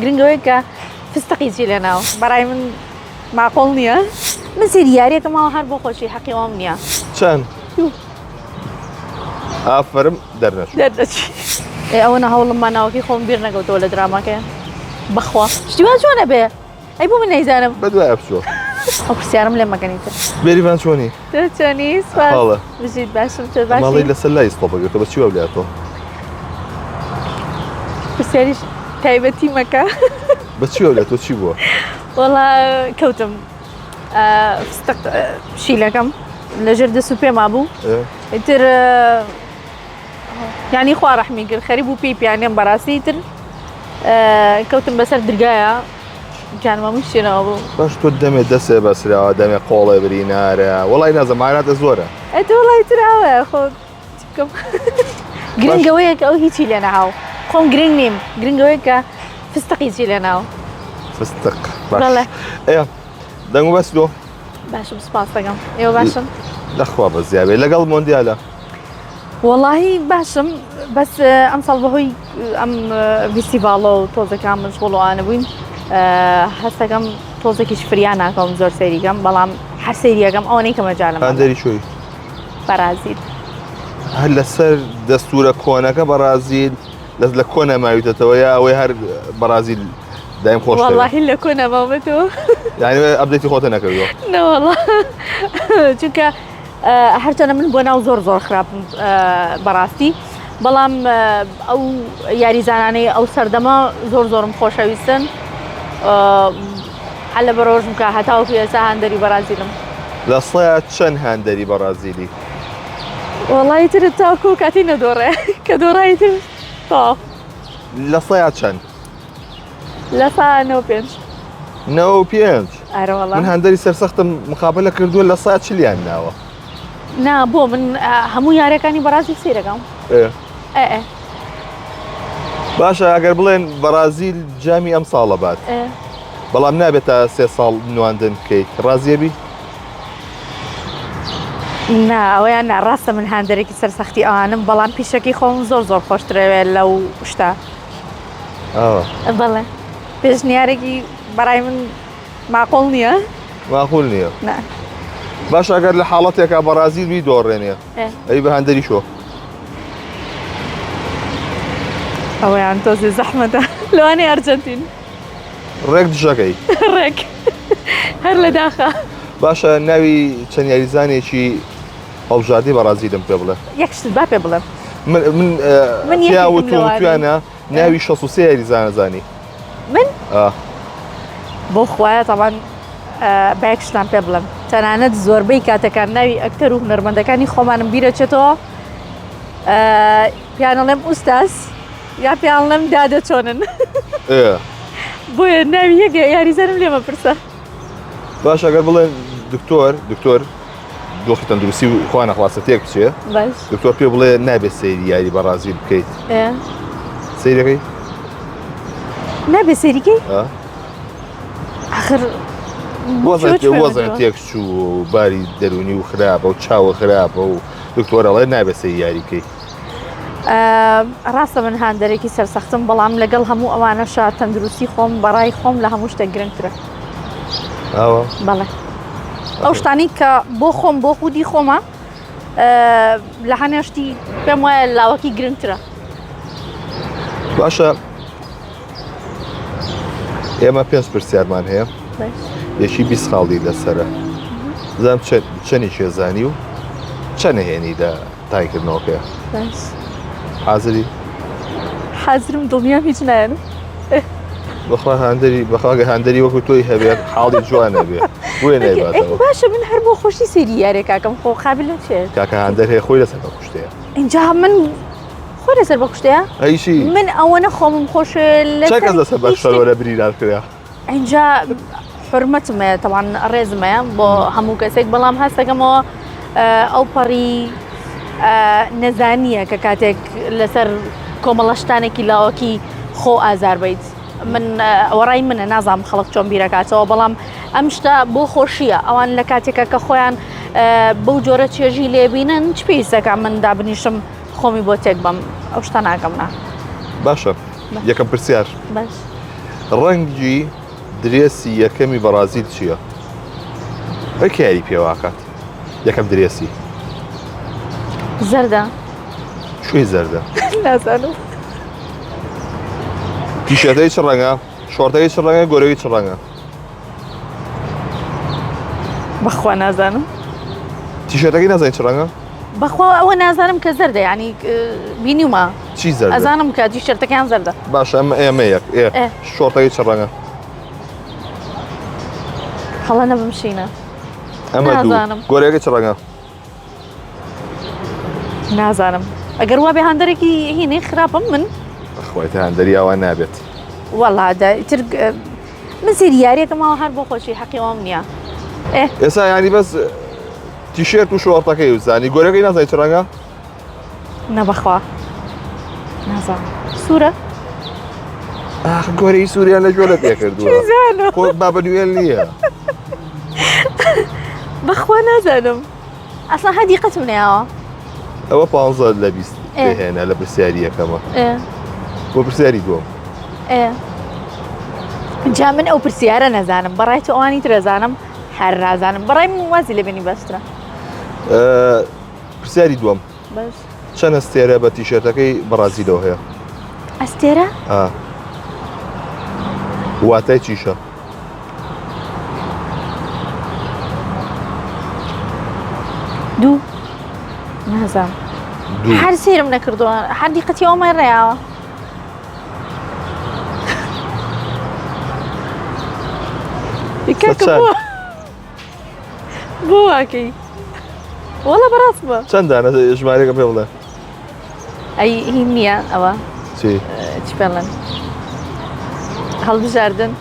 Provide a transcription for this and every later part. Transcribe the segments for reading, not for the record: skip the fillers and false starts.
گرنگەوەی کە فستقی چی لێناوە بەڕای من ماقۆڵ نییە من سەیری یاریەکەم ماوە هەر بۆ خۆشی حەقی ئەوم نییە چەند ئافرم دەرنەچوو دەردەچی ئێ ئەوە نە هەوڵم ما ناوەکەی خۆم بیر نەکەوتەوە لە دراماکەیان بەخوا شتی وا چۆنە بێ ئەی بۆ من نەیزانم بەدوای بچۆ ئەو پرسیارم لێ مەکەنی تر بێریڤان چۆنی تۆ چۆنی سپاس حاڵە. بژیت باشم تۆ باشی ماڵی لەسەر لای ستۆپە گرتە بە چی وە لاتۆ پرسیاریش تایبەتی مەکە بە چی وە لاتۆ چی بووە وەڵا کەوتم فستق شیلەکەم لەژێر دەست و پێما بوو ئیتر یعنی خوا ڕەحمی کرد خەری بوو پێی پیانێم بەڕاستی تر کەوتم بەسەر درگایە گیانمە شێنەوە بوو باش تۆ دەمێ دەسێ بەسراوە دەمێ قۆڵێ برینارە وەڵی نازەماناتە زۆرە ئەی تۆ وەڵی تراوە خۆ چ بکەم گرنگەوەیە کە ئەو هیچی لێ نەهاو خۆم گرنگ نیم گرنگەوەیە کە فستقی چی لێ ناو فستق باش ئێ دەنگ و بەس لۆ باشم سپاس دەکەم ئێوە باشن لەخوا بەزیاوێ لەگەڵ مۆندیالە وەڵاهی باشم بەس ئەمساڵ بەهۆی ئەم ڤیستیڤاڵە و تۆزەکان مەشغوڵ و ئانە بووین هەستەکەم تۆزێکیش فریا ناکەم زۆر سەیریکەم بەڵام هەر سەیریەکەم ئەوەنەی کە مەجالم هاندەری چۆی بەرازیل هەر لەسەر دەستورە کۆنەکە بەڕازیل لەس لە کۆنە ماویتەتەوە یا ئەوەی هەر بەڕازیل دایم خۆش واللهی لە کۆنە ماومەتەوە یعنی update ی خۆتە نەکردووە نەوەڵا چونکە هەرچەنە من بۆ ناو زۆر زۆر خراپم بەڕاستی بەڵام ئەو یاریزانانەی ئەو سەردەمە زۆر زۆرم خۆشەویستن هەر لە بەرۆژم کە هەتاوەکو ئێستا هاندەری بەرازیلم. لە سەیا چەند هاندەری بەڕازیلی؟ وەڵی تر تاکو کاتی نەدۆڕێ کە دۆڕای تر تەواو. لە سەیا چەند؟ لە سا نەوە پێنج. نەوە پێنج؟ ئەرە وەڵا. من هاندەری سەرسەختم مقابلە کردووە لە سا چلیان ناوە. نا بۆ من هەموو یاریەکانی بەڕازیل سەیرەکەم. ئێ. ئێ ئێ. باشە ئەگەر بڵێن بەڕازیل جامی ئەم ساڵە بات بەڵام نابێت تا سێ ساڵ نواندن بکەیت ڕازیەبی؟ نا ئەوەیان نا ڕاستە من هاندەرێکی سەرسەختی ئەوانم بەڵام پیشەکەی خۆم زۆر زۆر خۆشترەوێت لەو شتە بەڵێ پێشنیارێکی بەڕای من ماقۆڵ نییە ماقول نییە باش ئەگەر لە حاڵەتێکا بەڕازیل بی دۆڕێنێ ئەی بە هاندەری شۆ ئەوەیان تۆزێ زەحمەتە لەوانەیە ئەرجەنتین ڕێک دژەکەی ڕێک هەر لە داخە باشە ناوی چەند یاریزانێکی هەڵبژاردی بەڕازیلم پێ بڵێ یەک شت با پێ بڵێم من من من پیاوت و توانە ناوی 63 یاریزانە زانی من بۆ خوایە تاوان با یەک شتان پێ بڵێم تەنانەت زۆربەی کاتەکان ناوی ئەکتەر و هونەرمەندەکانی خۆمانم بیرەچێتەوە پیانەڵێم ئوستاز یا پیانڵێم دادە چۆنن بۆیە ناوی یەک یاریزانم لێمە پرسە باش ئەگەر بڵێن دکتۆر دکتۆر دۆخی تەندروستی و خوا نەخواستە تێک بچێ دکتۆر پێ بڵێ نابێت سەیری یاری بەڕازیل بکەیت سەیرەکەی نابێت سەیریکەی ئاخر وەزن تێک چوو و باری دەرونی و خراپە و چاوە خراپە و دکتۆرەڵێ نابێت سەیری یاری بکەیت ڕاستە من هاندەرێکی سەرسەختم بەڵام لەگەڵ هەموو ئەوانەشا تەندروستی خۆم بەڕای خۆم لە هەموو شتێک گرنگترە بەڵێ ئەو شتانی کە بۆ خۆم بۆ خودی خۆمە لە هەنێ شتی پێم وایە لاوەکی گرنگترە باشە ئێمە پێنج پرسیارمان هەیە یەکی 20 خاڵی لەسرە زام چەنی شێزانی و چەنە هێنی لە تایکردنەوەکەیە حازری حازرم دڵنیام هیچ نایەنم بەخوا هاندەری بەخواگە هاندەری وەکو تۆی هەبێت حاڵی جوانە بێ بۆیە نایباتەوە باشە من هەر بۆ خۆشی سەیری یارێکاکەم خۆ قابلم چێ کاکە هاندەر هەیە خۆی لەسەر بە کوشتەیە اینجا من خۆی لەسەر بە کوشتەیە ئەیشی من ئەوەنە خۆمم خۆشێ لە چەند کەس لەسەر بە شەرۆرە بریندار کرا ئینجا حورمەتم هەیە تەوان ڕێزم هەیە بۆ هەموو کەسێک بەڵام هەستەکەمەوە ئەو پەڕی نەزانیە کە کاتێک لەسەر کۆمەڵە شتانێکی لاوەکی خۆ ئازار بیت من ئەوەڕای منە نازانم خەڵک چۆن بیرەکاتەوە بەڵام ئەم شتە بۆ خۆشیە ئەوان لە کاتێکە کە خۆیان بەو جۆرە چێژی لێبینن چ پێویستەکە من دابنیشم خۆمی بۆ تێک بەم ئەو شتە ناکەم نا باشە یەکەم پرسیار باش. ڕەنگی درێسی یەکەمی بەڕازیل چییە؟ ئەی کە یاری پێواکات یەکەم درێسی زەردە. کوێی زەردە؟ نازانم. تیشێرتەکەی چ ڕەنگە؟ شۆرتەکەی چ ڕەنگە؟ گۆرەوی چ ڕەنگە؟ بەخوا نازانم. تیشێرتەکەی نازانی چ ڕەنگە؟ بەخوا ئەوە نازانم کە زەردە یعنی بینیومە. چی زەردە؟ ئەزانم کە تیشێرتەکەیان زەردە. باشە ئەمە ئێمە یەک ئێ شۆرتەکەی چ ڕەنگە؟ هەڵە نەبم شینە. ئەمە دوو. گۆرەویەکەی چ ڕەنگە؟ نازانم ئەگەر وابێ هاندەرێکی هینی خراپم من. خۆی تە هاندەری ئاوا نابێت. وەڵا تر من سێری یاریەکەم ماوە هەر بۆ خۆشی حەقی ئەوم نییە. ئێستا ینی بەس تیشێرت و شۆڕتەکەی و زانی گۆرەکەی نازانی چ ڕەنگە؟ نەبەخوا نازانم سوورە ئاخ گۆرەی سووریان لە گوێ لە پێ کردووە خۆ بابە نوێل نییە بەخوا نازانم ئەسڵا هەر دیقەتم نەیاوە. ئەوە پانزە لە 20 پێهێنا لە پرسیاری یەکەمە بۆ پرسیاری دووەم جا من ئەو پرسیارە نەزانم بەڕای تۆ ئەوانی ترەزانم هەر نازانم بەڕای من وازی لە بێنی باشترە پرسیاری دووەم چەند ئەستێرە بە تیشێرتەکەی بەڕازیلەوە هەیە؟ ئەستێرە؟ واتای چیشە؟ دوو نازانم هەر سەیرم نەکردووە هەر دیقەتی ئەومای ڕێیاوە بۆ واکەی وەڵا بەڕاستمە چەند دانە ژمارەکە پێ بڵێ ئەی هین نییە ئەوە چی چی پێڵێن هەڵبژاردن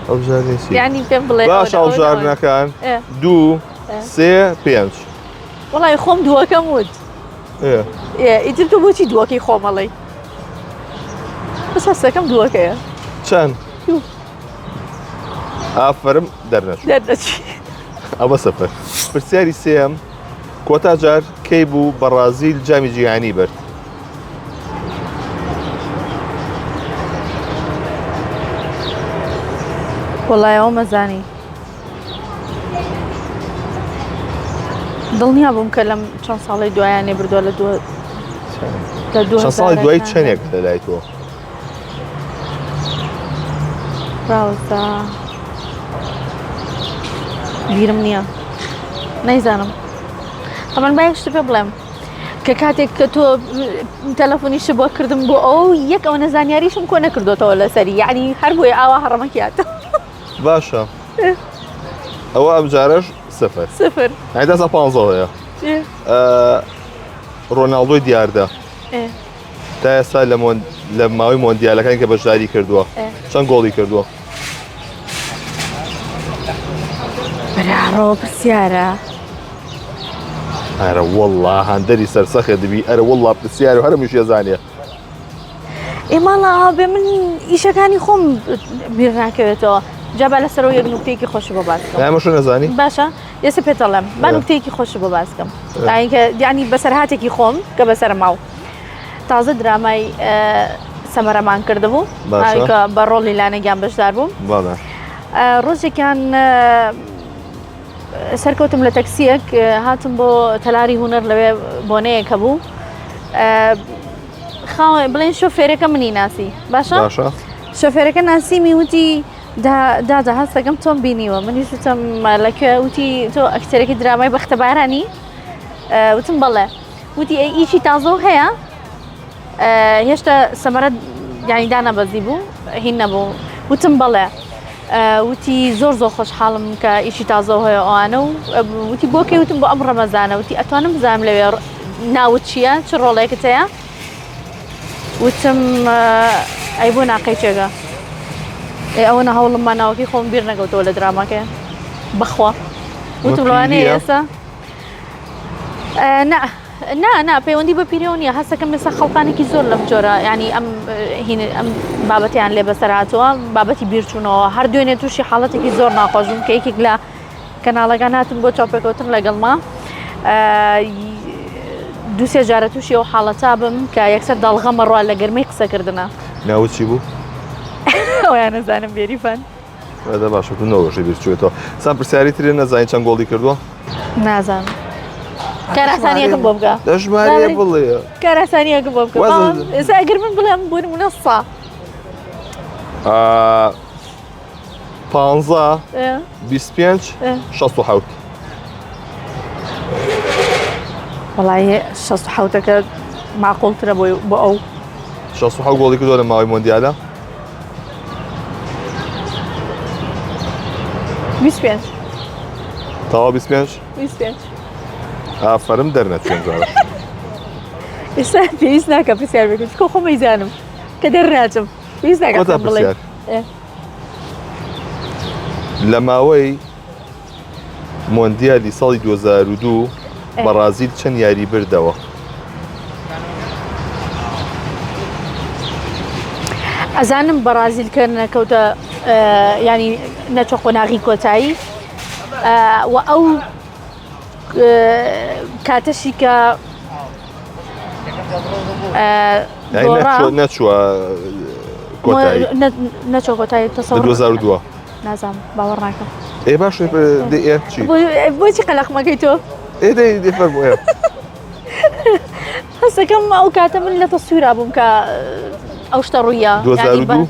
هەڵبژاردن چی یعنی پێم بڵێ باش هەڵبژاردنەکان دوو سێ پێنج وەڵی خۆم دووەکەم وت ئیتر تۆ بۆچی دووەکەی خۆمەڵی بەس هەستەکەم دووەکەیە چەند ئافەرم دەرنەچوو دەرنەچوو ئەوە سەفەر پرسیاری سێم کۆتا جار کەی بوو بەڕازیل جامی جیهانی برد وەڵای ئەوە مەزانی دڵنیا بووم کە لەم چەند ساڵی دوایانێ بردووە لە دووە لە دوو چەند ساڵی دوای چەندێک لە لای تۆ ڕاوەستا بیرم نییە نەیزانم تەمان با یەک شت پێ بڵێم کە کاتێک کە تۆ تەلەفۆنیشت بۆ کردم بۆ ئەو یەک ئەوەنە زانیاریشم کۆ نەکردوێتەوە لەسەری یعنی هەر بۆیە ئاوا هەڕەمەکیاتە باشە ئەوە ئەمجارەش سفر سفر هەیدا سا پانزەوەیە ڕۆناڵدۆی دیاردە تا ئێستا لە مۆن لە ماوەی مۆندیالەکانی کە بەشداری کردووە چەند گۆڵی کردووە؟ براڕۆ پرسیارە. ئەرە والله هەندەری سەرسەخێ دەبی ئەرە والله پرسیار و هەرمووش ێزانە ئێ ماڵە بێ من ئیشەکانی خۆم بیر ناکەوێتەوە جا با لەسەرەوە یەک نوکتەیەکی خۆش بۆ باس بکەم ئەمەش نەزانی باشە ئێستا پێت دەڵێم با نوکتەیەکی خۆش بۆ باس بکەم کە یعنی بەسەرهاتێکی خۆم کە بەسەر ماو تازە درامای سەمەرەمان کردبوو کە بە ڕۆڵی لانەگیان بەشدار بووم ڕۆژێکیان سەرکەوتم لە تەکسیەک هاتم بۆ تەلاری هوەر لەوێ بۆنەیەک هەبوو بڵێن شۆفێرەکە منی ناسی باشە شۆفێرەکە ناسیمی وتی دادا هەستەکەم تۆم بینیوە منیش وتم لەکوێ وتی تۆ ئەکتەرێکی درامای بەختەبارانی وتم بەڵێ وتی ئەی ئیشی تازۆ هەیە هێشتا سەمەرە یانی دانەبەزی بوو هین نەبوو وتم بەڵێ وتی زۆر زۆر خۆشحاڵم کە ئیشی تازە هەیە ئەوانە و وتی بۆ کەی وتم بۆ ئەم ڕەمەزانە وتی ئەتوانم بزانم لەوێ ناوت چییە چ ڕۆڵێکت هەیە وتم ئەی بۆ ناقەیچێکە ئێ ئەوە نە هەوڵم ما ناوەکەی خۆم بیر نەکەوتەوە لە دراماکەیە بەخوا وتم لەوانەیە ئێستا نا نا نا پەیوەندی بە پیرەوە نییە هەستەکەم ئێستا خەڵکانێکی زۆر لەم جۆرە ینی ئەم هین ئەم بابەتیان لێ بەسەر هاتووە بابەتی بیرچوونەوە هەر دوێنێ تووشی حاڵەتێکی زۆر ناخۆش بووم کە یەکێک لە کەناڵەکان هاتن بۆ چاوپێکەوتن لەگەڵما دووسێ جارە تووشی ئەو حاڵەتا بم کە یەکسەر داڵغەمە ڕوا لە گەرمەی قسەکردنە ناوت چی بوو؟ ئەویان نەزانم بێریڤان. دە باشە تو نەوەشی بیر چوێتەوە سان پرسیاری ترێ نەزانین چەند گۆڵی کردووە؟ نازانم کاراسانیەکەم بۆ بکە دەژمارە بڵێ کاراسانیەکەم بۆ بکە ئێستا ئەگەر من بڵێم بۆ نمونە سا پانزە 25 67 وەڵی 67ەکە معقولترە بۆ بۆ ئەو 67 گۆڵی کردووە لە ماوەی مۆندیالە 25 تەواو 25 25 ئافەرم دەرنەچوێن جارە ئێستا پێویست ناکە پرسیار بکەم چکۆ خۆم ئەیزانم کە دەرناچم پێویست ناکە کۆتا بڵێ پرسیار لە ماوەی مۆندیالی ساڵی 2002 بەڕازیل چەند یاری بردەوە؟ ئەزانم بەڕازیل کە نەکەوتە ینی نەچە قۆناغی کۆتایی و ئەو کاتەشی کە نەچوە کۆتایی نەچۆ کۆتایی 2002 نازانم باوەڕ ناکەم. ئێ باشە دە ئێ چی؟ بۆچی قەلەقمەکەی تۆ؟ ئێ دەی دێ فەرموو ئێ. هەستەکەم ئەو کاتە من لە تەسویرا بووم کە ئەو شتە ڕوویە. 2002؟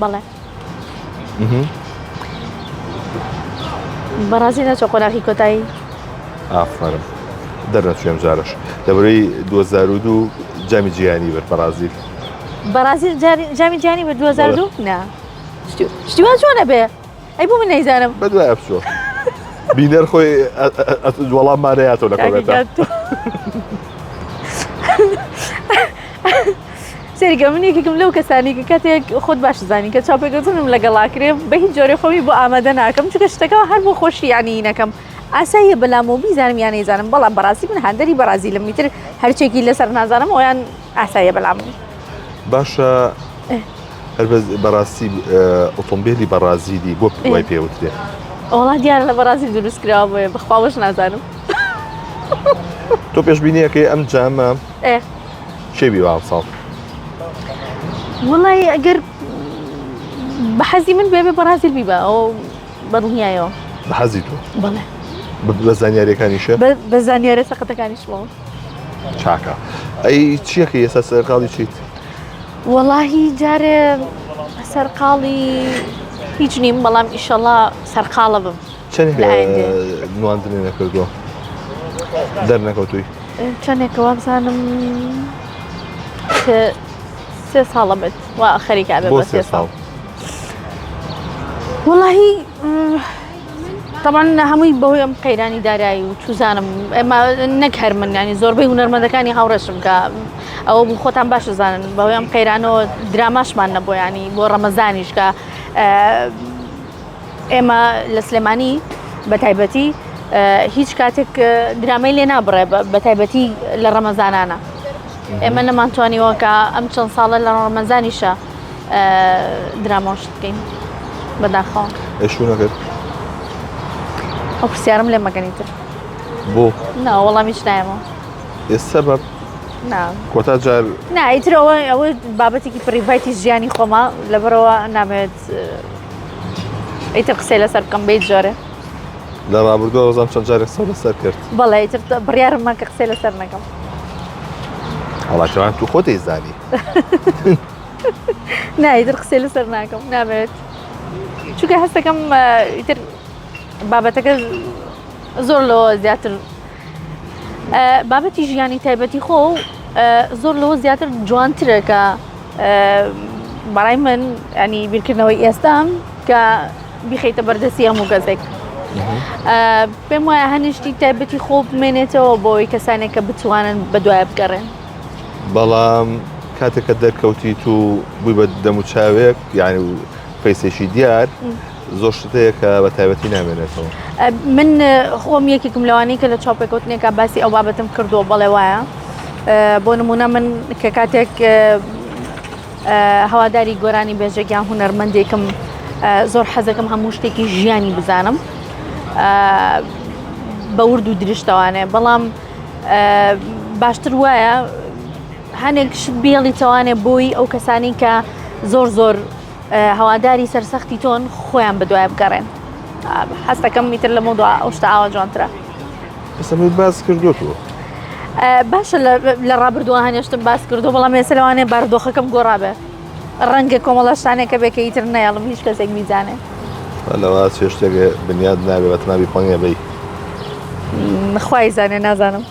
بەڵێ. بەڕازی نەچۆ قۆناغی کۆتایی. ئافەرم دەرنەچوو ئەم جارەش لەبەرەی 2002 جامی جیهانی برد بەڕازیل. بەڕازیل جامی جیهانی برد 2002؟ نا. شتی وا چۆنە بێ ئەی بۆ من نەیزانم بەدوای بچۆ بینەر خۆی وەڵاممانەیاتەوە لە کۆمێنتا سەیرکە من یەکێکم لەو کەسانی کە کاتێک خۆت باش زانی کە چاوپێکەوتنم لەگەڵا کرێ بە هیچ جۆرێ خۆمی بۆ ئامادە ناکەم چونکە شتەکە هەر بۆ خۆشی یانی نەکەم ئاساییە بەلامەوە بیزانم یان نەیزانم بەڵام بەڕاستی من هاندەری بەڕازیلم ئیتر هەرچێکی لەسەر نازانم ئەویان ئاساییە بەلامەوە باشە هەر بەس بەڕاستی ئۆتۆمبێلی بەڕازیلی بۆ وای پێوترێ وەڵا دیارە لە بەڕازیل دروست کراوە بۆیە بەخواوەش نازانم تۆ پێشبینیەکەی ئەم جامە کێ بیوە ئەمساڵ؟ وەڵی ئەگەر بە حەزی من بێ بێ بەڕازیل بیبا ئەو بەدڵنیایەوە بە حەزی تۆ بەڵێ بە زانیاریەکانیشە بە زانیارە سەقەتەکانیشمەوە چاکە ئەی چیەکە ئێستا سەرقاڵی چیت؟ وەڵاهی جارێ سەرقاڵی هیچ نیم بەڵام ئیشەڵا سەرقاڵە بم چەندێک نواندنی نەکردووە دەرنەکەوتووی چەندێکە وابزانم سێ ساڵە بێت وا خەریکە بێ بە سێ ساڵ وەڵاهی تەبعەن هەمووی بەهۆی ئەم قەیرانی دارایی و چوزانم ئێمە نەک هەر من ینی زۆربەی هونەرمەندەکانی هاوڕێشم کە ئەوە بوو خۆتان باش زانن بەهۆی ئەم قەیرانەوە دراماشمان نەبوو ینی بۆ ڕەمەزانیش کە ئێمە لە سلێمانی بە تایبەتی هیچ کاتێک درامای لێ نابڕێ بە تایبەتی لە ڕەمەزانانە ئێمە نەمانتوانیوە کە ئەم چەند ساڵە لە ڕەمەزانیشە دراما شت بکەین بەداخەوە. ئەی شوو نەکرد؟ ئەو پرسیارم لێ مەکەنی تر. بۆ؟ نا وەڵام هیچ نایەمەوە. ئێ سەبەب؟ نا. کۆتا جار نا ئیتر ئەوە ئەوە بابەتێکی private ی ژیانی خۆمە لەبەرەوە نامەوێت ئیتر قسەی لەسەر بکەم بە هیچ جۆرێ. لە ڕابردووە وەزام چەند جارێک قسە لەسەر کرد. بەڵێ ئیتر بڕیارم ما کە قسەی لەسەر نەکەم. وەڵا جوان تو خۆت ئەیزانی. نا ئیتر قسەی لەسەر ناکەم نامەوێت چونکە هەستەکەم ئیتر بابەتەکە زۆر لەوە زیاتر بابەتی ژیانی تایبەتی خۆ زۆر لەوە زیاتر جوانترە کە بەڕای من ینی بیرکردنەوەی ئێستام کە بیخیتە بەردەستی هەموو کەسێک پێم وایە هەنیشتی تایبەتی خۆ بمێنێتەوە بۆی کەسانێک کە بتوانن بەدوای بگەڕێن بەڵام کاتێک کە دەرکەوتیت و بووی بە دەموچاوێک یعنی و فەیسێکی دیار زۆر شت هەیە کە بە تایبەتی نامێنێتەوە. من خۆم یەکێکم لەوانەی کە لە چاوپێکەوتنێکا باسی ئەو بابەتم کردووە بەڵێ وایە بۆ نمونە من کە کاتێک هەواداری گۆرانی بێژێک یان هونەرمەندێکم زۆر حەزەکەم هەموو شتێکی ژیانی بزانم بە ورد و درشتەوانێ بەڵام باشتر وایە هەنێک شت بێڵیتەوانێ بۆی ئەو کەسانی کە زۆر زۆر هەواداری سەرسەختی تۆن خۆیان بەدوای بگەڕێن حەستەکەم میتر لە مۆدوا ئەو شتە ئاوا جوانترە. ئێستا من باس کردووە تۆ. باشە لە ڕابردووە هەنێشتم باس کردو بەڵام ئێستا لەوانەیە بارودۆخەکەم گۆڕابێ ڕەنگە کۆمەڵە شتانێکە بێ کە ئیتر نایەڵم هیچ کەسێک بیزانێ. لەوە چێ شتێک بنیاد نابێ بەتەنابی پەنگە بی. خوای زانێ نازانم.